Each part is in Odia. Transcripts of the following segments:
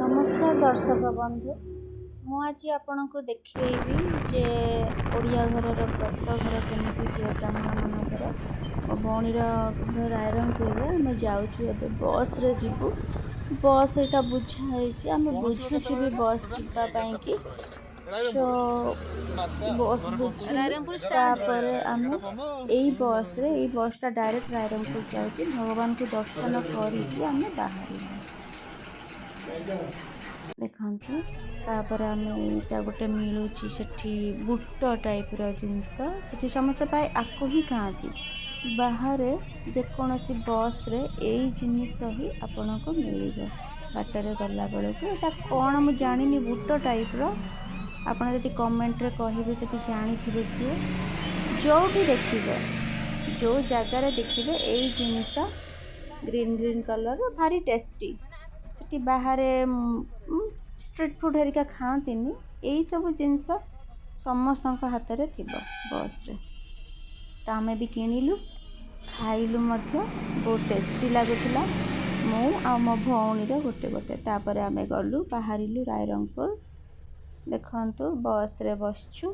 ନମସ୍କାର ଦର୍ଶକ ବନ୍ଧୁ, ମୁଁ ଆଜି ଆପଣଙ୍କୁ ଦେଖେଇବି ଯେ ଓଡ଼ିଆ ଘରର ବ୍ରତ ଘର କେମିତି ହୁଏ ବ୍ରାହ୍ମଣମାନଙ୍କର। ମୋ ଭଉଣୀର ଘର ରାଇରଙ୍ଗପୁରରେ। ଆମେ ଯାଉଛୁ ଏବେ, ବସ୍ରେ ଯିବୁ। ବସ୍ ଏଇଟା ବୁଝା ହେଇଛି, ଆମେ ବୁଝୁଛୁ ବି ବସ୍ ଯିବା ପାଇଁକି। ସୋ ବସ୍ ବୁଝିଲୁ, ତାପରେ ଆମେ ଏଇ ବସ୍ରେ, ଏଇ ବସ୍ଟା ଡାଇରେକ୍ଟ ରାଇରଙ୍ଗପୁର ଯାଉଛି। ଭଗବାନଙ୍କୁ ଦର୍ଶନ କରିକି ଆମେ ବାହାରିଲୁ। ଦେଖନ୍ତୁ, ତାପରେ ଆମେ ଏଇଟା ଗୋଟେ ମିଳୁଛି ସେଠି ବୁଟ ଟାଇପ୍ର ଜିନିଷ। ସେଠି ସମସ୍ତେ ପ୍ରାୟ ଆକୁ ହିଁ ଖାଆନ୍ତି। ବାହାରେ ଯେକୌଣସି ବସ୍ରେ ଏଇ ଜିନିଷ ହିଁ ଆପଣଙ୍କୁ ମିଳିବ ବାଟରେ ଗଲାବେଳକୁ। ଏଇଟା କ'ଣ ମୁଁ ଜାଣିନି, ବୁଟ ଟାଇପ୍ର। ଆପଣ ଯଦି କମେଣ୍ଟରେ କହିବେ, ଯଦି ଜାଣିଥିବେ କିଏ। ଯେଉଁଠି ଦେଖିବେ, ଯେଉଁ ଜାଗାରେ ଦେଖିବେ ଏଇ ଜିନିଷ, ଗ୍ରୀନ୍ ଗ୍ରୀନ୍ କଲର୍, ଭାରି ଟେଷ୍ଟି। ସେଠି ବାହାରେ ଷ୍ଟ୍ରିଟ୍ ଫୁଡ଼୍ ହେରିକା ଖାଆନ୍ତିନି। ଏଇସବୁ ଜିନିଷ ସମସ୍ତଙ୍କ ହାତରେ ଥିବ ବସ୍ରେ। ତ ଆମେ ବି କିଣିଲୁ, ଖାଇଲୁ ମଧ୍ୟ, ବହୁତ ଟେଷ୍ଟି ଲାଗୁଥିଲା। ମୁଁ ଆଉ ମୋ ଭଉଣୀର ଗୋଟେ ଗୋଟେ। ତାପରେ ଆମେ ଗଲୁ, ବାହାରିଲୁ ରାଇରଙ୍ଗପୁର। ଦେଖନ୍ତୁ, ବସ୍ରେ ବସିଛୁ।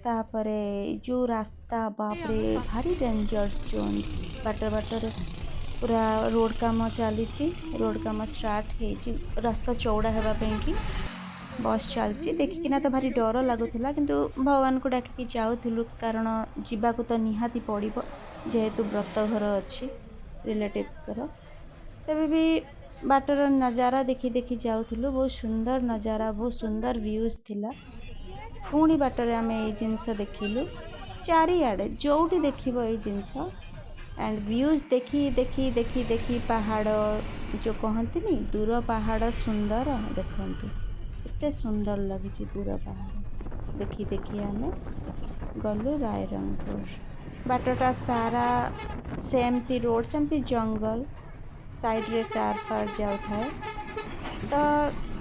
ତାପରେ ଯେଉଁ ରାସ୍ତା, ବାପରେ, ଭାରି ଡେଞ୍ଜରସ୍ ଜୋନ୍ସ। ବାଟ ବାଟରେ ପୁରା ରୋଡ଼ କାମ ଚାଲିଛି। ରୋଡ଼ କାମ ଷ୍ଟାର୍ଟ ହେଇଛି ରାସ୍ତା ଚଉଡ଼ା ହେବା ପାଇଁକି। ବସ୍ ଚାଲିଛି, ଦେଖିକିନା ତ ଭାରି ଡର ଲାଗୁଥିଲା, କିନ୍ତୁ ଭଗବାନଙ୍କୁ ଡାକିକି ଯାଉଥିଲୁ, କାରଣ ଯିବାକୁ ତ ନିହାତି ପଡ଼ିବ, ଯେହେତୁ ବ୍ରତ ଘର ଅଛି ରିଲେଟିଭ୍ସଙ୍କର। ତେବେ ବି ବାଟର ନଜାରା ଦେଖି ଦେଖି ଯାଉଥିଲୁ। ବହୁତ ସୁନ୍ଦର ନଜାରା, ବହୁତ ସୁନ୍ଦର ଭ୍ୟୁଜ୍ ଥିଲା। ପୁଣି ବାଟରେ ଆମେ ଏଇ ଜିନିଷ ଦେଖିଲୁ। ଚାରିଆଡ଼େ ଯେଉଁଠି ଦେଖିବ ଏଇ ଜିନିଷ ଆଣ୍ଡ ଭ୍ୟୁଜ୍ ଦେଖି ଦେଖି ଦେଖି ଦେଖି ପାହାଡ଼, ଯେଉଁ କହନ୍ତିନି ଦୂର ପାହାଡ଼ ସୁନ୍ଦର, ଦେଖନ୍ତୁ କେତେ ସୁନ୍ଦର ଲାଗୁଛି ଦୂର ପାହାଡ଼। ଦେଖି ଦେଖି ଆମେ ଗଲୁ ରାଇରଙ୍ଗପୁର। ବାଟଟା ସାରା ସେମିତି ରୋଡ଼, ସେମିତି ଜଙ୍ଗଲ, ସାଇଡ଼ରେ କାର୍ ଫାର୍ ଯାଉଥାଏ, ତ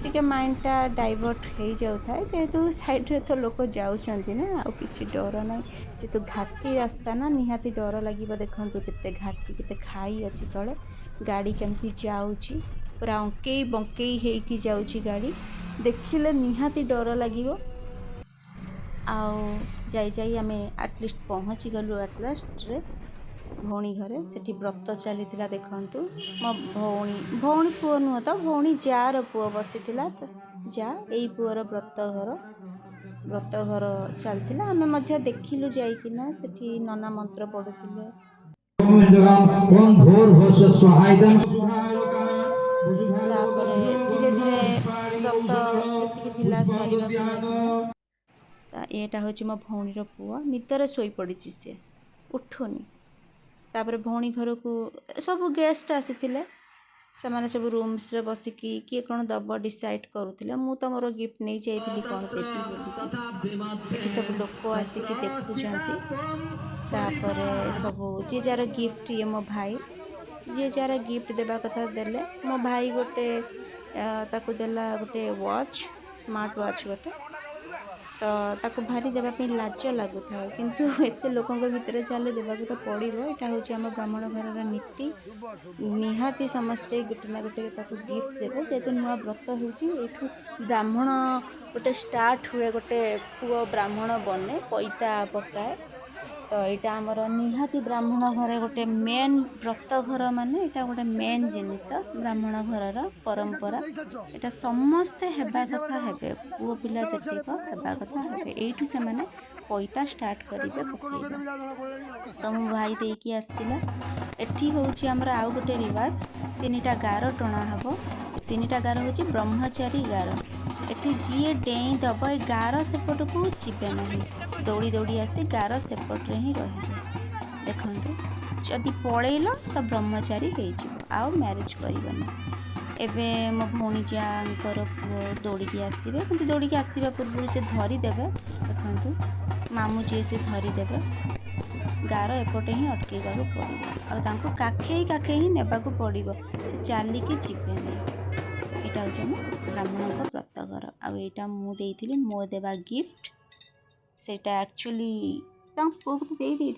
ଟିକେ ମାଇଣ୍ଡଟା ଡାଇଭର୍ଟ ହେଇଯାଉଥାଏ, ଯେହେତୁ ସାଇଡ଼ରେ ତ ଲୋକ ଯାଉଛନ୍ତି ନା, ଆଉ କିଛି ଡର ନାହିଁ। ଯେହେତୁ ଘାଟି ରାସ୍ତା ନା, ନିହାତି ଡର ଲାଗିବ। ଦେଖନ୍ତୁ କେତେ ଘାଟି, କେତେ ଖାଇ ଅଛି ତଳେ। ଗାଡ଼ି କେମିତି ଯାଉଛି, ପୁରା ଅଙ୍କେଇ ବଙ୍କେଇ ହେଇକି ଯାଉଛି ଗାଡ଼ି। ଦେଖିଲେ ନିହାତି ଡର ଲାଗିବ। ଆଉ ଯାଇ ଯାଇ ଆମେ ଆଟଲିଷ୍ଟ ପହଞ୍ଚିଗଲୁ ଆଟ୍ ଲାଷ୍ଟରେ ଭଉଣୀ ଘରେ। ସେଠି ବ୍ରତ ଚାଲିଥିଲା। ଦେଖନ୍ତୁ, ମୋ ଭଉଣୀ, ଭଉଣୀ ପୁଅ ନୁହଁ ତ, ଭଉଣୀ ଯାଆର ପୁଅ ବସିଥିଲା ତ, ଯା ଏଇ ପୁଅର ବ୍ରତ ଘର ଚାଲିଥିଲା। ଆମେ ମଧ୍ୟ ଦେଖିଲୁ ଯାଇକିନା। ସେଠି ନନା ମନ୍ତ୍ର ପଢ଼ୁଥିଲେ। ଓಂ ଭୂର୍ଭୁବସ୍ୱ ସ୍ୱାହା। ତାପରେ ଧୀରେ ଧୀରେ ବ୍ରତ ଯେତିକି ଥିଲା ସରିବାକୁ ଲାଗିଲା। ତ ଏଇଟା ହେଉଛି ମୋ ଭଉଣୀର ପୁଅ। ନିଦରେ ଶୋଇପଡ଼ିଛି ସିଏ, ଉଠୁନି। ତାପରେ ଭଉଣୀ ଘରକୁ ସବୁ ଗେଷ୍ଟ ଆସିଥିଲେ। ସେମାନେ ସବୁ ରୁମ୍ସରେ ବସିକି କିଏ କ'ଣ ଦେବ ଡିସାଇଡ଼୍ କରୁଥିଲେ। ମୁଁ ତ ମୋର ଗିଫ୍ଟ ନେଇ ଯାଇଥିଲି କ'ଣ ଦେବି ବୋଲିକି। ଏଠି ସବୁ ଲୋକ ଆସିକି ଦେଖୁଛନ୍ତି। ତାପରେ ସବୁ ଯିଏ ଯାହାର ଗିଫ୍ଟ, ଇଏ ମୋ ଭାଇ, ଯିଏ ଯାହାର ଗିଫ୍ଟ ଦେବା କଥା ଦେଲେ। ମୋ ଭାଇ ଗୋଟେ ତାକୁ ଦେଲା ଗୋଟେ ୱାଚ୍, ସ୍ମାର୍ଟ ୱାଚ୍ ଗୋଟେ। ତ ତାକୁ ଭାରି ଦେବା ପାଇଁ ଲାଜ ଲାଗୁଥାଏ, କିନ୍ତୁ ଏତେ ଲୋକଙ୍କ ଭିତରେ ଚାଲେ ଦେବାକୁ ତ ପଡ଼ିବ। ଏଇଟା ହେଉଛି ଆମ ବ୍ରାହ୍ମଣ ଘରର ନୀତି। ନିହାତି ସମସ୍ତେ ଗୋଟେ ନା ଗୋଟେ ତାକୁ ଗିଫ୍ଟ ଦେବେ, ଯେହେତୁ ନୂଆ ବ୍ରତ ହେଇଛି। ଏଇଠୁ ବ୍ରାହ୍ମଣ ଗୋଟେ ଷ୍ଟାର୍ଟ ହୁଏ, ଗୋଟେ ପୁଅ ବ୍ରାହ୍ମଣ ବନେ, ପଇତା ପକାଏ। ତ ଏଇଟା ଆମର ନିହାତି ବ୍ରାହ୍ମଣ ଘରେ ଗୋଟେ ମେନ୍, ବ୍ରତ ଘର ମାନେ ଏଇଟା ଗୋଟେ ମେନ୍ ଜିନିଷ। ବ୍ରାହ୍ମଣ ଘରର ପରମ୍ପରା ଏଇଟା। ସମସ୍ତେ ହେବା କଥା ହେବେ, ପୁଅ ପିଲା ଯେତିକ ହେବା କଥା ହେବେ। ଏଇଠୁ ସେମାନେ ପଇତା ଷ୍ଟାର୍ଟ କରିବେ ପକେଇବା। ତ ମୋ ଭାଇ ଦେଇକି ଆସିଲା। ଏଠି ହେଉଛି ଆମର ଆଉ ଗୋଟେ ରିୱାଜ। ତିନିଟା ଗାର ଟଣା ହେବ। ତିନିଟା ଗାର ହେଉଛି ବ୍ରହ୍ମଚାରୀ ଗାର। ଏଠି ଯିଏ ଡେଇଁ ଦେବ, ଏ ଗାର ସେପଟକୁ ଯିବେ ନାହିଁ, ଦୌଡ଼ି ଦୌଡ଼ି ଆସି ଗାର ସେପଟରେ ହିଁ ରହିବେ। ଦେଖନ୍ତୁ, ଯଦି ପଳେଇଲ ତ ବ୍ରହ୍ମଚାରୀ ହେଇଯିବ, ଆଉ ମ୍ୟାରେଜ୍ କରିବନି। ଏବେ ମୋ ଭଉଣୀ ଯାଆଙ୍କର ପୁଅ ଦୌଡ଼ିକି ଆସିବେ, କିନ୍ତୁ ଦୌଡ଼ିକି ଆସିବା ପୂର୍ବରୁ ସେ ଧରିଦେବେ। ଦେଖନ୍ତୁ, ମାମୁଁ ଯିଏ ସେ ଧରିଦେବେ। ଗାର ଏପଟେ ହିଁ ଅଟକେଇବାକୁ ପଡ଼ିବ ଆଉ ତାଙ୍କୁ କାଖେଇ କାଖେଇ ହିଁ ନେବାକୁ ପଡ଼ିବ, ସେ ଚାଲିକି ଯିବେନି। ଏଇଟା ହେଉଛି ଆମ ବ୍ରାହ୍ମଣଙ୍କ ବ୍ରତଘର। ଆଉ ଏଇଟା ମୁଁ ଦେଇଥିଲି, ମୋ ଦେବା ଗିଫ୍ଟ। ସେଇଟା ଆକ୍ଚୁଆଲି ତାଙ୍କ ପୁଅକୁ ତ ଦେଇ ଦେଇଥିଲି।